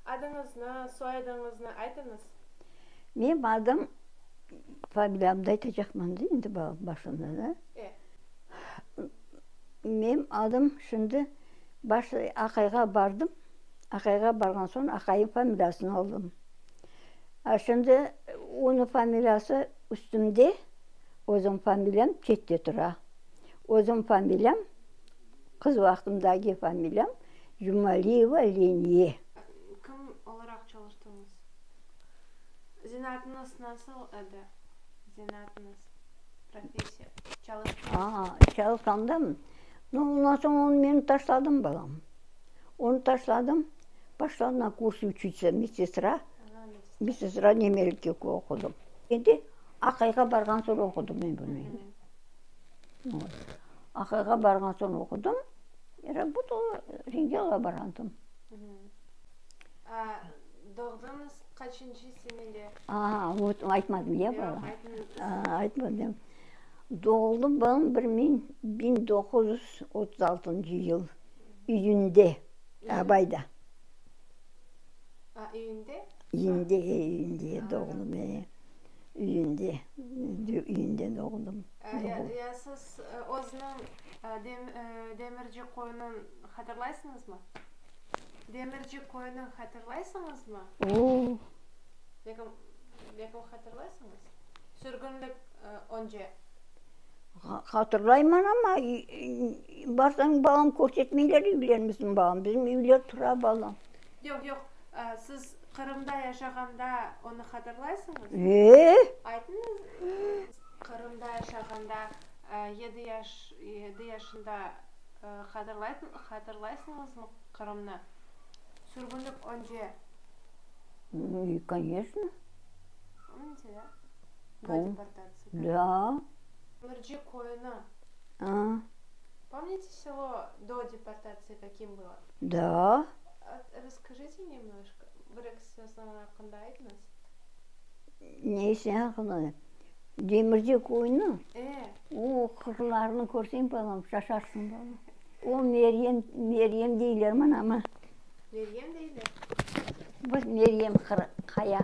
Adıñıznı, soyadıñıznı aytıñız. Menim adım, familiyamnı da aytacaqman da endi başında da. E. Menim adım şimdi baş aqayğa bardım, aqayğa barğan soñ aqayım familiyasını aldım. A şimdi onıñ familiyası üstümde, özüm familiyam çette tura. Özüm familiyam, qız vaqtımdaki familiyam Cumaliyeva Leniye. Kim olaraq çalıştıñız? Zenaatıñız nasıl edi? Zenaatıñız, professiya, çalıştıñız? Aa, çalışqandamı? Nu, ondan soñ onı men taşladım, balam. Onı taşladım, poşla na kursı učиться, medsestra. Medsestra nemelike oqudım. Endi aqayğa barğan soñ oqudım men bunı endi. Aqayğa barğan soñ oqudım, работала rentgen-laborantım. Doğdıñız qaçıncı senede? A, вот aytmadım ya, bala. Aytmadım. Doğuldım balam bir miñ 1936-ncı yıl iyünde, Abayda. A, iyünde? İyünde, iyünde doğuldım, e. İyünde, iyünde doğuldım. Ya siz özüniñ Demirci köyüniñ hatırlaysıñızmı? Demirci köyüniñ hatırlaysıñızmı? O. Belkim, belkim hatırlaysıñız? Sürgünlik önce. Hatırlayman amma, barsañ, balam, körsetmeyler üylerimizni, balam. Bizim üyler tura, balam. Yoq, yoq, siz Qırımda yaşağanda onı hatırlaysıñızmı? E. Aytıñız, Qırımda yaşağanda yedi yaş, yedi yaşında hatırlaysıñızmı Qırımnı? Sürgünlik önce. Koneçno. Pomните, da? Do deportatsiya. Da. Demirci köyüni. A. Pomните selo do deportatsiya kakim bylo? Da. Rasskajite nemnoşko, bir eki söz onıñ aqqında aytıñız. Neyse aqqında? Demirci köyüni? E. O qırlarnı körseñ, balam, şaşarsıñ, balam. O Meryem, Meryem deyler mınamı. Meryem deyler? Bu Meryem qaya.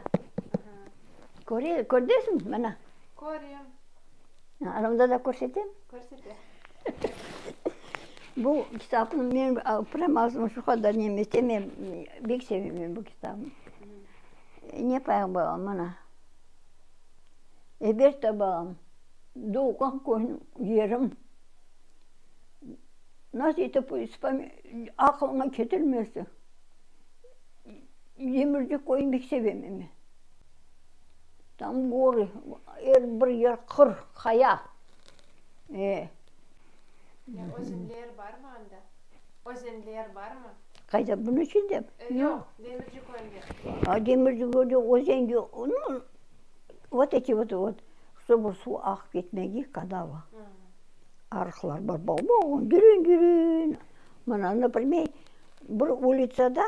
Köre, kördesiñmi, mına? Körem. Anamda da körsetem? Körsete. Bu kitapnı men prям ağzıma şu qadar nemete, men bek sevem men bu kitapnı. Ne yapayıq, balam, mına. Elbette, balam, doğğan köyüm, yerim. Nasıl etip aqılıña ketirmezsiñ. Demirci köyün bek sevem men. Tam gorı, er bir yer qır, qaya. E. Ya özenler barmı anda? Özenler barmı? Qayda, bunıñ içinde? Yoq, Demirci köyünde. A, Demirci köyünde özen yoq. Nu, vot eti vot, vot, ştobu suv aqıp ketmege kanava. Arıqlar bar, bal-bal, derin-derin. Mına, naprimer, bir ulitsada,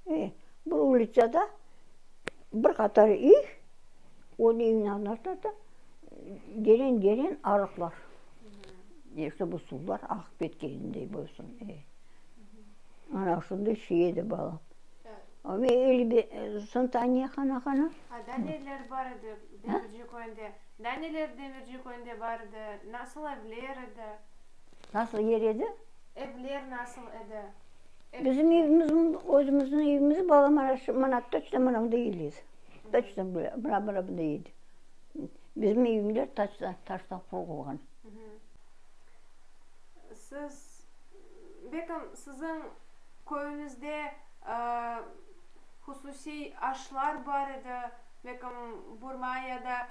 e, bir ulitsada bir qatar üy, onıñ eviniñ arasında da derin-derin arıqlar. Ştobu suvlar aqıp ketkenindey bolsun. E. Ana şunday şey edi, balam. Qana, qana. A da neler bar edi Demirci köyünde? Da neler Demirci köyünde bar edi? Nasıl evler edi? Nasıl yer edi? Evler nasıl edi? Bizim evimiz, özümizniñ evimiz, balam, mana şu, mana toçno mana bunday edi. Toçno mına, mına bunday edi. Bizim evimler taştan, taştan qurulğan. Siz, belkim, siziñ köyüñizde hususiy aşlar bar edi, belkim, burma ya da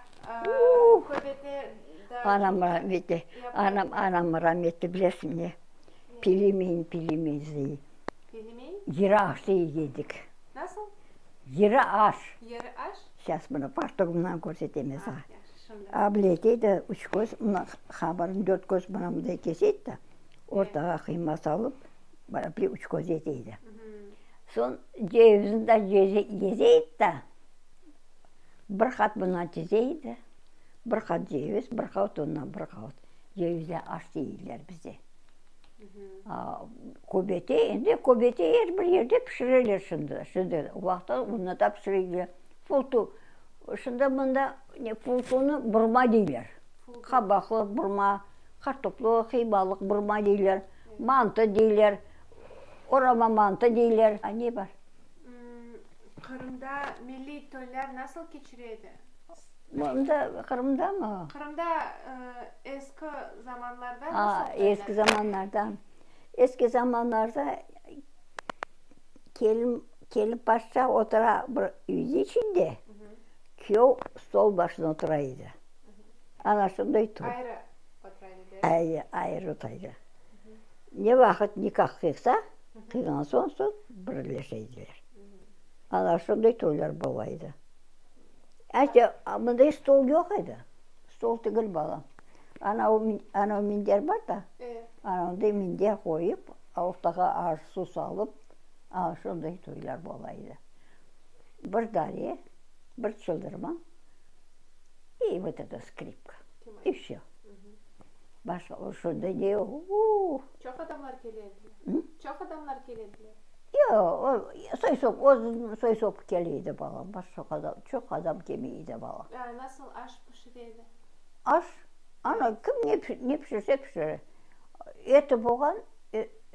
köbete da. Anam rahmetli, anam, anam rahmetli, bilesiñ ne? Pilimen, pilimen dey. Pilimen? Yırı aş dey edik. Nasıl? Yırı aş. Yırı aş? Seyas mına fartugımdan körsetem men saña. Yahşı, şimdi. Ablete edi, üç köz, mına hamırnı dört köz mına mınday kese edi da, ortağa qıyma salıp, böyle bir üç köz ete edi. Soñ cevizni da yeze edi da, bir qat bundan tize edi, bir qat ceviz, bir qat ondan, bir qat. Cevizli aş deyler bizde. Köbete, endi köbete er bir yerde pişireler şimdi. Şimdi o vaqıtta onı da pişireler. Fultu, şimdi mında fultunı burma deyler. Qabaqlı burma, qartoplı, qıymalıq burma deyler, mantı deyler, orama mantı deyler. Ne bar? Qırımda milliy toylar nasıl keçire edi? Mında, Qırımdamı? Qırımda eski zamanlarda nasıl toylar? Eski zamanlarda. Eski zamanlarda kelin kelip başta otura bir üy içinde, küyev stol başında otura edi. Ana şunday toy. Ayrı otura edi, değil mi? Ayrı otura edi. Ne vaqıt nikah qıysa, qıyğan soñ, soñ birleşe ediler. Ana şunday toylar bola edi. Ayte, mınday stol yoq edi. Stol tügül bala. Ana ana minder bar da, ana onday minder qoyıp, ortağa aş-su salıp, ana şunday toylar bola edi. Bir dare, bir çıldırma i vot eto skripka, i vsö. Başqa şunday ne, u-u. Çoq adamlar kele ediler? Çoq adamlar kele ediler? Yoq, soy-sop, özüniñ soy-sopı kele edi balam, başqa adam, çoq adam kelmey edi balam. Nasıl aş pişire edi? Aş, ana, kim ne ne pişirse pişire. Eti bolğan,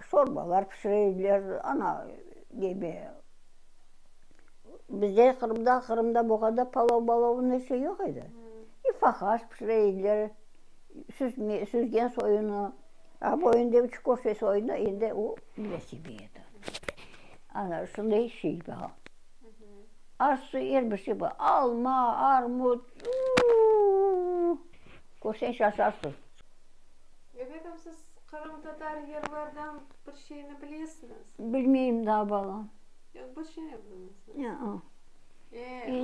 şorbalar pişire ediler, ana, neme, bizde Qırımda, Qırımda bolğanda palav-malav onday şey yoq edi. İfahaş pişire ediler, süzme, süzgen soyunı. A bu endi üç köşe soyunı, endi o bile sebe edi. Ana şunday şey bar. Aş-su er bir şey bar. Alma, armut, u-u-u, körseñ şaşarsıñ. Efendim, siz qırımtatar yırlardan bir şeyni bilesiñiz? Bilmeyim daa, balam. Yoq, bir şeyni bilmeysiñiz? A-a.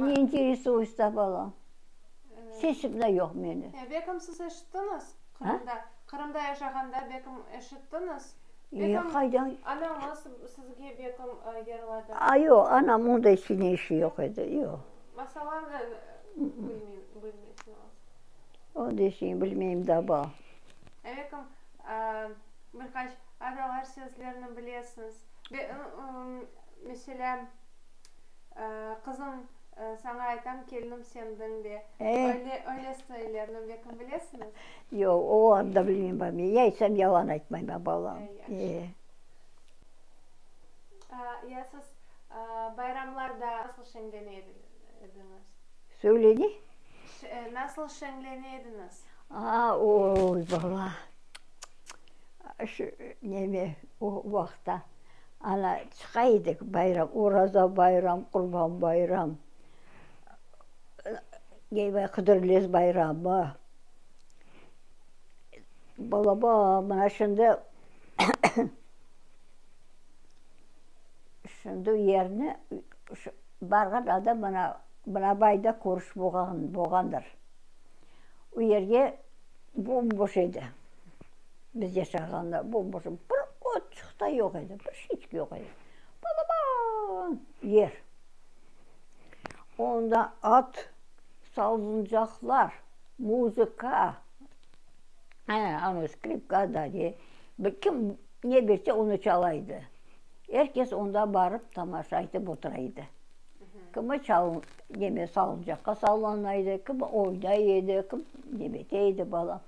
Ne interesuюсь da, balam. Sesim de yoq menim. Belkim siz eşittiñiz? Qırımda, Qırımda yaşağanda belkim eşittiñiz? Belkim Qaydan? anañız sizge belkim yırladı? A, yoq, anam onday şeynen işi yoq edi, yoq. Masallarnı bilmey, bilmeysiñiz? Onday şeyni bilmeyim da, ba. Belkim bir qaç atalar sözlerini bilesiñiz? Meselâ, Qızım, saña aytam, kelinim, sen diñle. Öyle, öyle söylerni belkim bilesiñiz? Yoq, olarnı da bilmeyim, ba. Men ya aytsam, yalan aytmayman, balam. E. Ya siz bayramlarda nasıl şeñlene ediñiz? Söyle, ne? Nasıl şeñlene ediñiz? A, oy, bala, şu neme, o vaqıtta Ana, çıqa edik bayram, Oraza bayram, Qurban bayram, Qıdırlez bayramı. Balaban, mına şimdi, şimdi yerni barğan adam mına, mına bayda körüş bolğan, bolğandır. O yerge bom-boş edi. Biz yaşağanda bom-boş, bir otçıq da yoq edi, bir şeyçik yoq edi. Balaban yer. Onda at, salıncaqlar, muzıka, ana skripka da ne, kim ne berse onı çala edi. Er kes onda barıp tamaşa etip otura edi. Kimi neme salıncaqqa sallana edi, kimi oynay edi, kim nemete edi bala.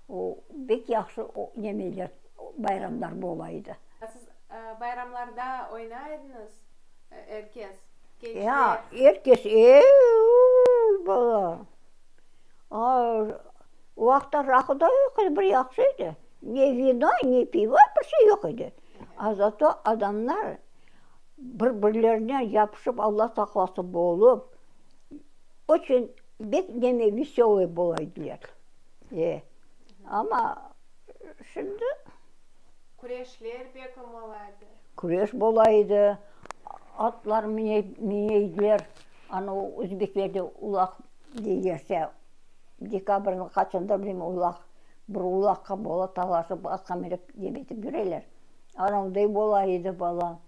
O, bek yahşı o nemeler, bayramlar bola edi. Siz bayramlarda oynay ediñiz, er kes, gençler? Ya, er kes, ey, bala! A, o vaqıtta raqı da yoq edi, bir yahşı edi. Ne vino, ne pivo, bir şey yoq edi. A zato adamlar bir-birlerine yapışıp, Alla saqlasın, bolıp, oçün bek neme, veselıy bola ediler. E, amma şimdi. Küreşler belki bola edi. Küreş bola edi, atlar mineydiler, ana o özbeklerde ulaq deylerse, dekabrniñ qaçında bilmeyim ulaq, bir ulaqqa bola talaşıp atqa minip neme etip yüreler. Ana onday bola edi bala.